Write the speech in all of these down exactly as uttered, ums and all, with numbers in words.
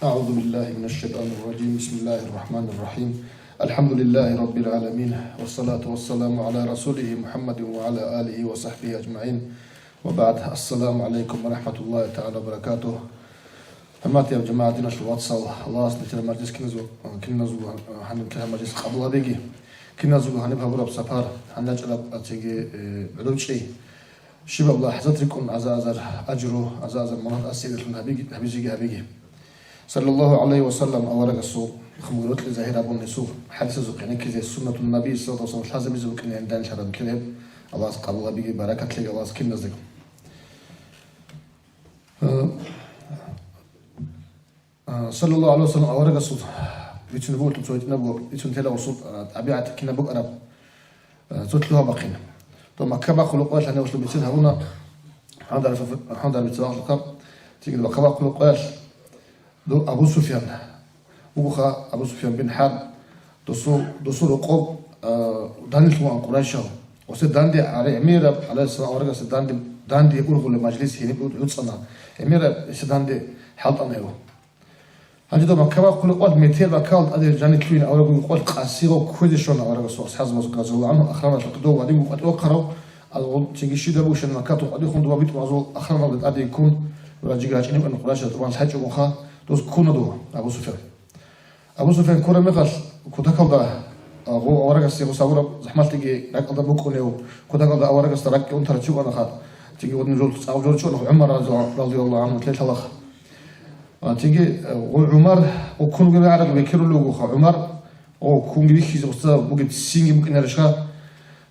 أعوذ بالله من الشيطان الرجيم. بسم الله الرحمن الرحيم. الحمد لله رب العالمين. والصلاة والسلام على رسوله محمد وعلى آله وصحبه أجمعين. وبعد. السلام عليكم ورحمة الله تعالى وبركاته. ХӀурматияв жамагӀат, диналъул вацал, Аллагьас нилъер мажлис киназул, киназул гьаниб нилъер мажлис къабул гьабеги. Киназул гьаниб гьабураб сапар, гьанна чӀараб цинги, э, гӀурчӀи. Щибаб лахӀзат рикӀкӀун аза-азар ажру, аза-азар мунагь асиялъун гьабиги, гьабизеги гьабиги. Саллаллагьу гӀалайгьи ва саллам аварагасул хъумгӀурукьи загьир гьабун гьесул хӀадисазухъе гӀенеккизе, суннатун наби саллаллагьу гӀалайгьи ва саллам лъазабизе букӀине гьандан лъараб ккелеб. Аллагьас къабул гьабиги, баракат лъеги Аллагьас киназдаго. Э, А, саллаллагьу гӀалайгьи ва саллам аварагасул бицун бугелъул цо гьитӀинабго бицун тела гъусул, а, тӀабигӀат кинаб букӀараб, а, цо лъугьа-бахъин. Дов Макка бахъулеб къоялъ гьанивалъул бицин гьабуна, гьандар, гьандар бицин бахъулеб къоялъ, цинги Макка бахъулеб къоялъ, дов Абу Суфьян вугоха, Абу Суфьян бин ХӀарб, досул, досул рокъоб, а, данделъун вугӀан Къурайшал. Осе данде гӀемераб, гӀалайгьиссалам, аварагасе данде, данде ургъулеб мажлис гьениб гӀуцӀана, гӀемераб гьесда данде хӀалтӀана гьев. Гьанже дов Макка бахъулеб къоялъ метер баккалда тӀаде жанив лъугьин аварагасул къоялъ къаси гъов кквезе щвана аварагасул асхӀабзабазухъе, разияллагьу гӀангьу, охраналъухъе, дов вадигун къватӀивахъарав, азул цинги щиб гьабу щвана Маккатухъ къватӀиве хун дов битӀун азул охраналде тӀаде ккун, ва жиги гьачӀинев вукӀана Къурайшазда тӀубан лъачӀого вугоха, дос ккуна дов Абу Суфьян. Абу Суфьян ккураб мехалъ, кутакалда, а, гъов аварагасде гъос гьабураб захӀмалъиги ракӀалда букӀунев, кутакалда аварагасда ракӀги унтарав чи вукӀана хад, цинги гъодин жо цӀакъ жо чи вукӀана ГӀумар разияллагьу гӀангьу, лъелъалаха. А, цинги, э, гъов ГӀумар, гъов ккун вугеб гӀараб бекерулев вугоха ГӀумар, гъов ккунги вихьизе гъосда бугеб ццинги букӀинарищха?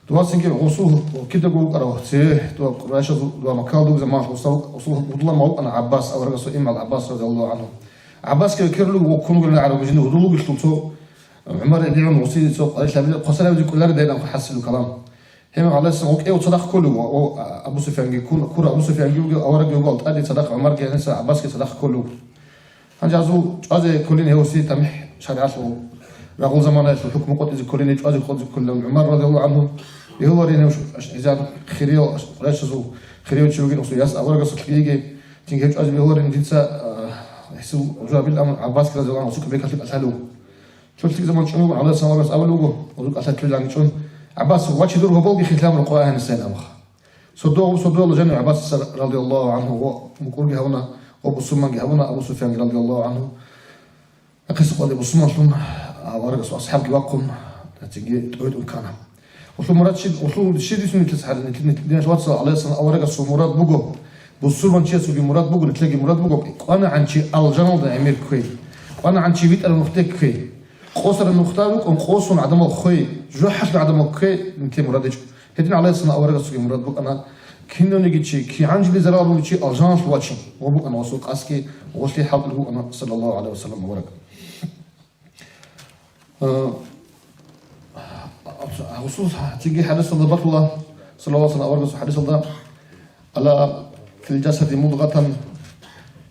Дова цинги гъосул кидаго вукӀарав цеве, дова Къурайшазул, дова Маккалда вугеб заманалъ гъосул, гъосул гьудулав вукӀана ГӀаббас, аварагасул имгӀал ГӀаббас, разияллагьу гӀангьу. ГӀаббасги бекерулев вуго, ккун вугилан гӀараб жинда гьудул вугелъул цо, ГӀумар эбигӀун гъосие цо къварилъ гьабизе, хъвасар гьабизе кӀоларо дайин абун хӀасил кколан. Гьеб гьаласе гъов кӀев цадахъ кколев вуго, о, Абу Суфьянги ккун, ккура Абу Суфьянги вугев, аварагги вуго, ал тӀаде цадахъ ГӀумарги гьениса ГӀаббасги цадахъ кколев. Гьанже азул чӀвазе кколин гьев гьесие тамихӀ шаригӀалъул рагъул заманаялъул хӀукму къотӀизе кколин, гьев чӀвазе кколин ГӀумар, разияллагьу гӀангьу. Бегьуларин гьев аш-, гӀизан хириял аш-, Къурайшазул хирияв чи вугин, гъосул яс аварагасул ккеги, цинги гьев чӀвазе бегьуларин дица, а, гьесул жо гьабилан абун ГӀаббасги, разияллагьу гӀангьу, цо бекалъи кӀалъалев вуго. Цо лъикӀ заман чӀун вугони, гӀалайгьиссалам аварагас абулеб буго, гьезул кӀалъа кколилан чӀун, ГӀаббас, ваче дур гьоболги хилъан рокъо гьаниса абун. Содо, содоялда жанив ГӀаббасица, радияллагьу гӀангьу, гъо-, мукӀурги гьавуна, гъо бусурманги гьавуна Абу Суфьянги, радияллагьу гӀангьу. Нахъисеб къоялде бусурманлъун, а, аварагас асхӀабги вахъун, гьатинги тӀой-тӀун ккана. Гъулъул мурад щиб-, гъулъул щиб бицун нилъеца гьарин, нилъ-, нилъ-, нилъ вацал, гӀалайгьиссалам, аварагасул мурад буго, бусурман чиясулги мурад буго, нилъеги мурад буго, кӀванагӀан чи алжаналда гӀемер кквей, кӀванагӀан чи витӀараб нухде кквей, къосараб нухда рукӀун къосун гӀадамал хвей, жужахӀалъур гӀадамал кквей нилъее мурад гьечӀо. Гьедин гӀалайгьиссалам аварагасулги мурад букӀана, кинавниги чи, кигӀан жиндир зарал бугев чи алжаналъув вачин, ва букӀана гъосул къасги, гъолъи хӀалтӀулев вукӀана, саллаллагьу гӀалайгьи ва саллам, авараг. Э, гъосул цинги хӀадисалда батула, саллаллагьу гӀалайгьи ва саллам, аварагасул хӀадисалда: «Ала фил жасади мудгъатан,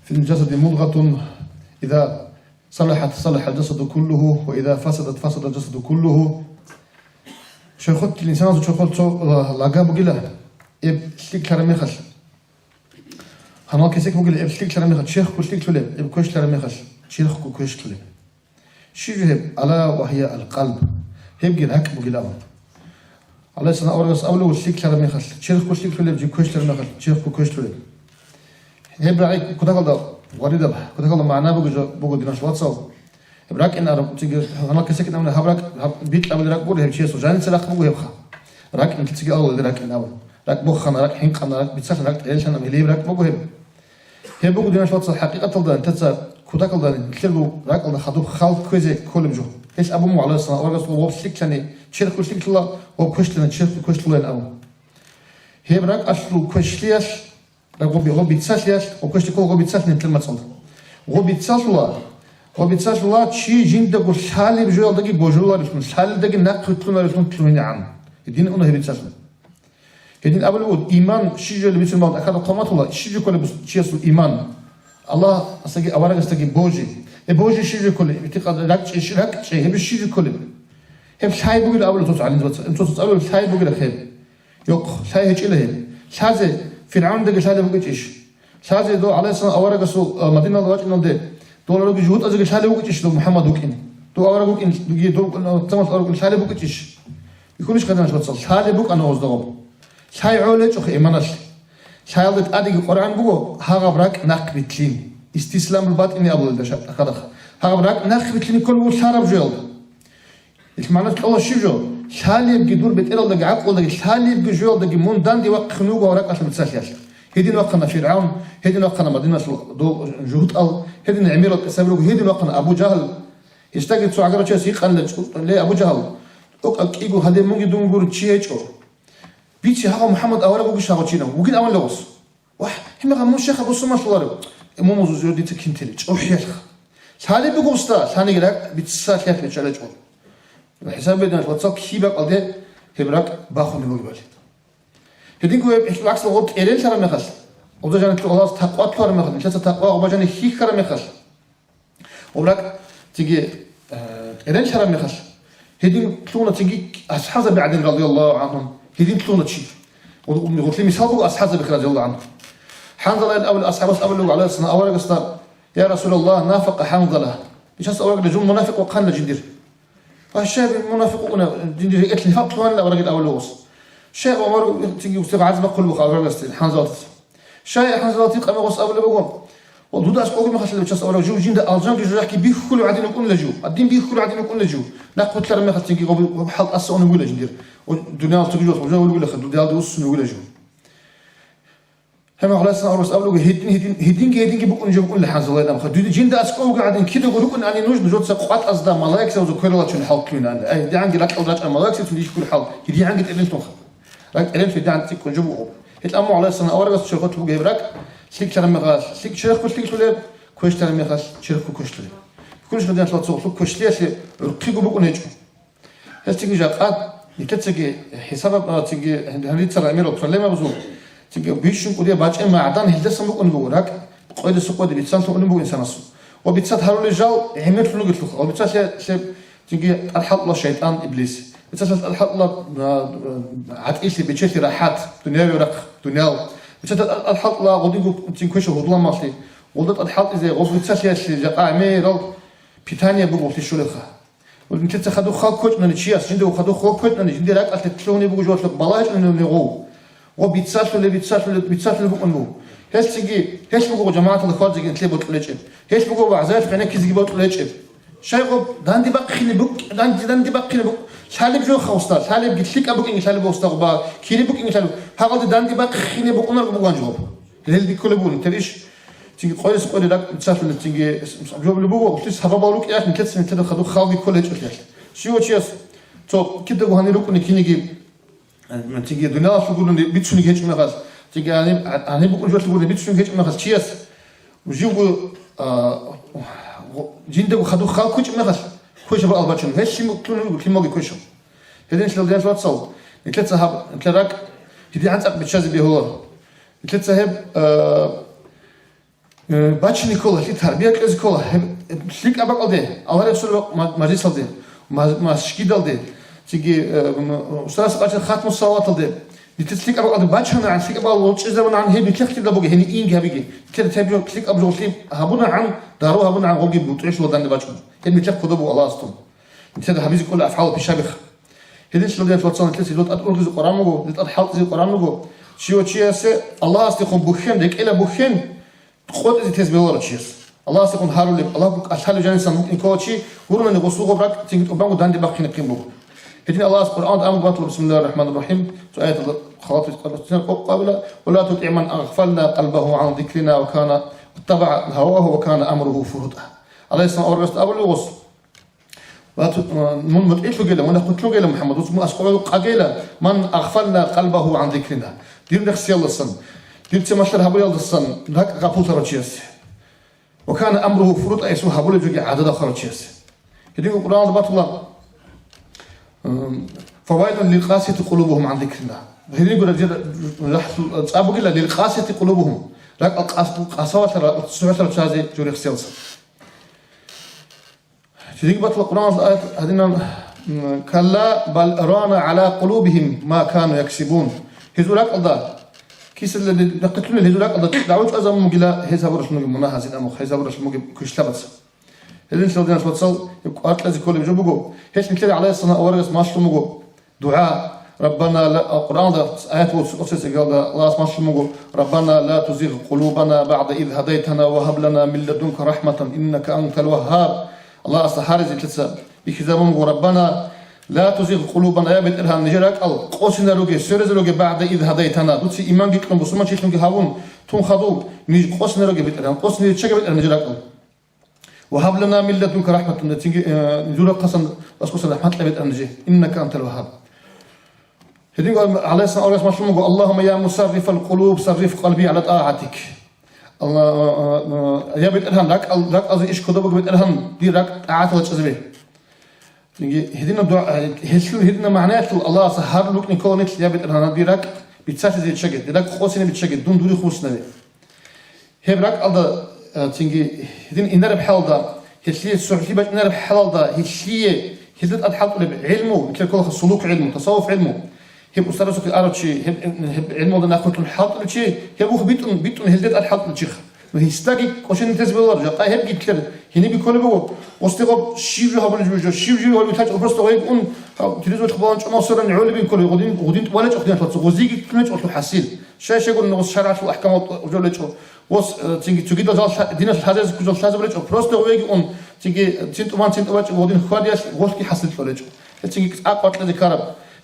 фил жасади мудгъатун, иза салахӀат салахӀал жасаду куллугьу, ва иза фасадат фасадал жасаду куллугьу». Чорхолъ, инсанасул чорхолъ цо, э, лага бугила, эб лъикӀлъараб мехалъ. Гьанал кесек бугила, эб лъикӀлъараб мехалъ черхго лъикӀлъулеб, эб квешлъараб мехалъ черхго квешлъулеб. Щиб жо гьеб? Ала ва гьия ал-къалб. Гьебги ракӀ бугилан. ГӀалайгьиссалам аварагас абулев лъикӀлъараб мехалъ черхго лъикӀлъулеб, жиб квешлъараб мехалъ черхго квешлъулеб. Гьеб рагӀи кутакалда варидаб, кутакалда магӀна буго жо, буго, диналъ вацал. Гьеб ракӀин абун, цинги гьанал кесекин абуна, гьаб ракӀ, гьаб бикьабулеб ракӀ гуро, гьеб чиясул жаница рахъ буго гьебха. РакӀин цинги абулеб ракӀин абун. РакӀ бохана, ракӀ хӀинкъана, ракӀ бицалъана, ракӀ тӀерилъана, гьеле гьеб ракӀ буго гьеб. Гьеб буго, диналъ вацал, хӀакъикъаталда, нилъеца кутакалда, нилъерго ракӀалда хадуб хал кквезе кколеб жо. Гьелъ абун мугӀ, гӀалайгьиссалам, аварагас ва лъикӀлъани, черхго лъикӀлъула, ва квешлъани, черхго квешлъулайин абун. Гьеб ракӀалъул квешлъиялъ, гъо би-, гъо бицалъиялъ, гъо квешлъи ккола гъо бицалъ нилъер мацӀалда. Гъо бицалъула, гъо бицалъула чи жиндаго лъалеб жоялдаги божуларелъун, лъалелдаги нахъ вилълъунарелъун лъугьинегӀан. Гьедин уна гьеб бицалъун. Гьедин абулеб буго, иман щиб жоялеб бицун бал тӀахьазда хъван батула, щиб жо кколеб чиясул иман? Аллагьасдаги аварагасдаги божи. Э, божи щиб жо кколеб? Итикъадалъ ракӀчӀей, ракӀчӀей, гьеб щиб жо кколеб? Гьеб лъай бугила абула цоцо гӀалимзабаца. Цоцо цӀалула лъай бугила гьеб. Йохъ, лъай гьечӀила гьеб. Лъазе ФиргӀавндаги лъалеб бугечӀищ? Лъазе дов гӀалайгьиссалам аварагасул, а, Мадиналда вачӀиналде, Дол руги жугьутӀазеги лъалеб букӀичӀищ дов МухӀаммад вукӀин? Дов авараг вукӀин, дуги дов ватӀцамалъ авараг вукӀин лъалеб букӀичӀищ? Бихьунищ гьадинал вацал, лъалеб букӀана гьозда гъаб. Лъай гӀолечӀоха иманалъе. Лъаялда тӀадеги Къуръан буго, гьагъаб ракӀ нахъ битлъин. Истислам батӀини абулелда ша-, ахадаха. Гьагъаб ракӀ нахъ битлъин кколеб буго лъараб жоялда. Ил магӀна кьола щиб жо? Лъалебги дур бетӀералдаги гӀакълуялдаги, лъалебги жоялдаги мун данде вахъин вуго гьав ракӀалъ мецалъиялъ. Гьедин вахъана ФиргӀавн, гьедин вахъана Мадиналъул дол жугьутӀал, гьедин гӀемерал къисаби руго, гьедин вахъана Абу Жагьл. Гьесдаги цо гӀагарав чияс гьикъана: «Ле, Абу Жагьл, тӀокӀаб кӀиго гьадин мунги дунгур чи гьечӀо. Бице, гьагъав МухӀаммад авараг вугищ гьагъав чинав? Вугин аван легъос». Вагь, гьимагъа мун щайха бусурманлъуларев? Э, мун музузе дица кин тели, чӀухӀиялъха. Лъалеб буго, уста, лъаниги ракӀ бица лъиялъ бечӀалачӀо. ХӀисаб бединалъ вацал киб бакӀалде гьеб ракӀ бахунеб бугебали. Гьединго гьеб гӀаксалда гъоб кӀеренлъараб мехалъ, гъоза жаниб Аллагьас такъва лъугьараб мехалъ, нилъеца такъва гъоба жаниб хьихьараб мехалъ, гъоб ракӀ цинги, э, кӀеренлъараб мехалъ, гьедин лъугьуна цинги асхӀабзаби гӀадин, радияллагьу гӀангьум, гьедин лъугьуна чи. Гъу-, гъу-, гъурлъи мисал буго асхӀабзабихъ, радияллагьу гӀангьум. ХӀанзалаил абулев асхӀабас абулев гӀалайгьиссалам аварагасда: «Я Расулаллагь, нафакъа ХӀанзала». Бичасда аварагда: «Жун мунафикъ вахъанила жиндир». Ва щай мунафикъ вукӀуна, жиндир гьекъелъ нифакъ лъугьанила аварагил абулев гъос. Щай Умар цинги устигъ гӀазаб бахъулеб буго аварагасде, ХӀанзалатас. Щай ХӀанзалат гьикъана гъос абулеб буго: «О, дуда аскӀовги мехалъила, час авараг, жив жинда алжанги жужахӀги бихьулев гӀадин вукӀунила жив, гьадин бихьулев гӀадин вукӀунила жив. Нахъ вутлъараб мехалъ цинги гъоб хӀал тӀаса унеб вугила жиндир. О, дуниял цоги жо хъубжа вугилаха, дудаялде уссун вугила жив». Гьеб гьаласан аварагас абулеб буго: «Гьедин, гьедин, гьединги, гьединги букӀун жо букӀунила ХӀанзалайилан. Дуде жинда аскӀовги гӀадин кидаго рукӀун ани нуж, нужеца къватӀазда малаикзабазул кверал рачун хӀалтӀулин», – ан. Ай, дигӀанги ракьал рачӀа малаикзабацун дихьулеб хӀал, гьедигӀанги тӀеренлъунха. РакӀ тӀеренлъи дигӀан цӀикӀкӀун жо буго. Гьелъ амма гӀалайгьиссалам аварагас чорхолъ буго гьеб ракӀ, лъикӀлъараб мехалъ лъикӀ черхго, лъикӀлъулеб, квешлъараб мехалъ черхго, квешлъулеб. Квешлъи гьадиналъ цо квешлъиялъе гӀурхъиго букӀун гьечӀо. Гьелъ цинги жакъа, нилъецаги хӀисаб, а, цинги гьанрица рамирал проблема бузул, цинги бищун кӀудияб бачӀин магӀдан гьелдасан букӀун буго, ракӀ къойдаса къойде бицанлъун унеб буго инсанасул. Ва бицат гьарулел жал гӀемерлъун ругелъулха, ва бицалъе лъеб цинги тӀад хӀалтӀула шайтӀан иблис. Бицалъе тӀад хӀалтӀула, а, гӀатӀилъи, бечелъи, рахӀат, дунявияб рахъ, дуниял. Бицалъе тӀад хӀалтӀула гъодинго цин квешал гьудуламалъи, гъолда тӀад хӀалтӀизе гъоб бицалъиялъе жакъа гӀемерал питание буго лъищулелха. Нилъеца хадуб хал кквечӀнани чияс, жиндаго хадуб хал кквечӀнани, жинда ракӀалъе лъугьунеб буго жо балагьичӀунев гъов. Ва бицалъулеб, бицалъулеб, бицалъулеб букӀун буго. Гьелъ цинги, гьелъ буго жамагӀаталда хьвадизеги нилъее бокьулечӀеб. Гьелъ буго вагӀзаялъ гӀенеккизеги бокьулечӀеб. Щайгъуб данде бахъине букӀ-, данде, данде бахъине букӀ-, лъалеб жо хавста, лъалебги лъикӀаб букӀинги лъалеб гьавста гъуба, кири букӀинги лъалеб. Гьагъалде данде бахъине букӀунарго буган жо. Гьел биккулеб бугин, терищ? Цинги къойилъ къойде ракӀ бицалъулеб, цинги жоблеб буго, гьелъул сабабал рукӀиялъ, нилъеца нилъеда хадуб халги кколел гьечӀолъиялъ. Щивав чияс цо кидаго гьанир рукӀуни киниги, э, цинги дуниялалъул гурони бицунги гьечӀо мехалъ, цинги гьаниб, гьаниб букӀун жолъул гурони бицунги гьечӀо мехалъ, чияс живго, а, жиндаго хадуб хал ккучӀеб мехалъ, квешаб албачун, гьелъ лъим-, лъималги квешав. Гьединлъидал, диналъул вацал, нилъеца гьаб, нилъер ракӀ гьедигӀан цӀакъ биччазе бегьуларо. Нилъеца гьеб, а, Э, бачине ккола, лъи тарбия кьезе ккола, гьеб, лъикӀаб бакӀалде, Аллагь Расул ма-, мажлисалде, ма-, масжидалде, цинги, э, м-, устарас бачӀа хатму салаваталде, нилъеца лъикӀаб бакӀалде бачанагӀан, лъикӀаб бакӀалде вачӀизабунагӀан, гьеб нилъехъ лъикӀаб буго, гьениб инги гьабиги. Нилъеда гьеб жо лъикӀаб жо лъи гьабунагӀан, дару гьабунагӀан, гъоги бутӀрулъула данде бачӀун. Гьеб нилъехъ кодоб буго Аллагьас тун. Нилъеда гьабизе ккола афгӀалу пишабихъ. Гьединлъидал, диналъул вацал, нилъеца гьезул тӀад ургъизе Къуран буго, гьезул тӀад хӀалтӀизе Къуран буго. Щивав чиясе Аллагьасдехун бухьен, рекӀелаб бухьен, къотӀизе тез бегьуларо чияс. Аллагьасдехун гьарулеб, Аллагьгун кӀалъалев жанисан вукӀине ккола чи, гуронани гъосул гъоб ракӀ цинги тӀубанго данде бахъине ккун буго. Гьедин Аллагьас Къуръаналда абун батула, бисмиллагьир рахӀманир рахӀим, цо аяталда халатизе къабила, «Ва ла тутигӀ ман агъфална къалбагьу гӀан зикрина ва кана, ваттабагӀа гьавагьу ва кана амругьу фурутӀа». Аллагьас аварагасда абулеб гъос, Ва ту-, ва мун мутӀигӀлъугела, мун хъулъугела, МухӀаммад, мун аскӀове къагила, ман агъфална къалбагьу гӀан зикрина. Дир рехсиялдасан, дир цемалъар гьабуялдасан ракӀ гъапуллъарав чиясе. Ва кана амругьу фурутӀа, гьесул гьабулеб жоги гӀадада хъарав чиясе. Гьединго Къуръаналда батула, м, «Фавайлун лилкъасияти къулубугьум гӀан зикрина». Гьединго раджи-, рахӀлу-, цӀа бугила, лилкъасияти къулубугьум. РакӀал къас-, къасавалъарал, цогьалъарал чиязе жо рехсиялдасан. Цинги батула Къуръаналда аят гьадинан, м, «Калла бал рана гӀала къулубигьим ма кану яксибун». Гьезул ракӀалда Кисалда нахъе лъугьунел гьезул ракӀалда дагӀу чӀвазабун бугила гьез гьабуралъун бугеб мунагь, гьазин амухъ, гьез гьабуралъун бугеб квешлъабац. Гьединлъидал, диналъул вацал, гьеб кӀвар кьезе кколеб жо буго. Гьелъ нилъеда гӀалайгьиссалам аварагас малъун буго дугӀа, Раббана ла, а, Къуръаналда аят буго, цо-, цо-, цо-, Аллагьас малъун буго: «Раббана ла тузигъ къулубана багӀда из гьадайтана ва гьаб лана мин ладунка рахӀматан, иннака антал вагьгьаб». Аллагьасда гьаризе нилъеца бихьизабун буго: «Раббана ла тузигъ къулубана», я БетӀергьан, нижер ракӀал къосинаруге, сверизаруге, «багӀда из гьадайтана», дуца иманги кьун, бусурманчилъунги гьавун, тун хадуб ниж къосинаруге, БетӀергьан, къосине риччаге, БетӀергьан, нижер ракӀал. «Ва гьаб лана мин ладунка рахӀматан», цинги, э, нижер рахъасан аскӀосан рахӀмат кье, БетӀергьан, нижее, «иннака антал вагьгьаб». Гьединго гӀалайгьиссалам аварагас малъун буго: «Аллагьумма я мусаррифал къулуб, сарриф къалби гӀала тӀагӀатик». Алла-, а, а, а, я БетӀергьан, ракӀал-, ракӀалзе иш кодоб буго, БетӀергьан, дир ракӀ тӀагӀаталда чӀезабе. Цинги гьединаб дугӀа, гьелъул гьединаб магӀнаялъул Аллагьас гьарулеб букӀин ккола нилъ: «Я БетӀергьан, дир ракӀ бицалъизе риччаге, дир ракӀ къосине биччаге, дун дуре хурсинаве». Гьеб ракӀалда, а, цинги гьедин инараб хӀалалда, гьелъие сухӀлъи бачӀинараб хӀалалда, гьелъие гьелда тӀад хӀалтӀулеб гӀилму, нилъер кколаха сулук гӀилму, тасаввуф гӀилму, гьеб устарасухъе арав чи, гьеб, гьеб гӀилмуялда нахъвилълъун хӀалтӀулев чи, гьеб ухъ битӀун, битӀун гьелде тӀад хӀалтӀулев чихъ. Ну, гьесдаги кӀочон нилъезе бегьуларо, жакъа гьебги нилъер гьениб кколеб буго. Гъосде гъоб щиб жо гьабулеб жо, щиб жо гьабулеб тӀад просто гъойгун, гьав телевизоралъ балагьун чӀван сверани гӀолеб кколеб, гъодин, гъодин тӀубалечӀо гьединлъаца, гъозиеги кколечӀолъул хӀасил. Щай-щайгурелъул гъос шаргӀалъул ахӀкамал тӀу-, жолечӀо. Гъос, э, цинги цогидал жал лъа-, диналъул лъазазе ккужал лъазабулечӀо, просто гъойги ун, цинги цин тӀубан цин тӀубачӀо, гъодин хьвадиялъ гъолъги хӀасил кьолечӀо. Гьеб цинги цӀакъ вакьизе ккараб.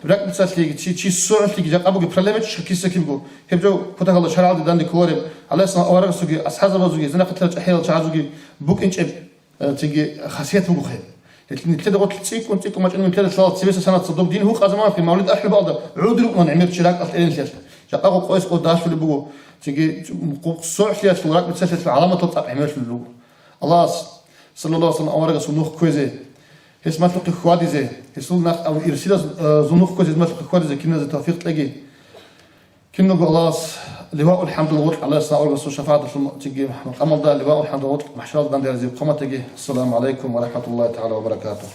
РакӀбицалъиги, чи, чи согӀлъиги жакъа бугеб проблема чӀищха киса кибго. Гьеб жо кутакалда шаргӀалде данде кколареб, гӀалайгьиссалам аварагасулги, асхӀазабазулги, зинахъе лъалел чӀахӀиял чагӀазулги букӀинчӀеб, э, цинги хасият буго хъе. Гьелъ нилъеда гъорлъ цӀикӀкӀун-цӀикӀкӀун бачӀунеб нилъеда лъала цебеса санаца доб дин гьукъазабаналъе мавлид ахӀулеб балда гӀодор рукӀуна гӀемер чи ракӀалъ эренлъиялъ. Жакъа гъо къояс къо далъулеб буго, цинги согӀлъиялъул, ракӀбицалъиялъул гӀаламатал цӀакъ гӀемерлъулел руго. Аллагьас, саллаллагьу гӀалайгьи ва саллам, аварагасул нух кквезе, гьес малъухъе хьвадизе, гьесул нах-, ав-, ирсилаз, э, зул нух кквезе, гьез малъухъе хьвадизе киназе тавфикъ кьеги. Киналго Аллагьас ливаул хӀамдул гъоркь, гӀалайгьиссалам аварагасул шафагӀаталъул, цинги макъамалда ливаул хӀамдул гъоркь махӀшаралда данде гьаризе хъван батаги. Ассаламу гӀалайкум ва рахӀматуллагьи тагӀала ва баракатугьу.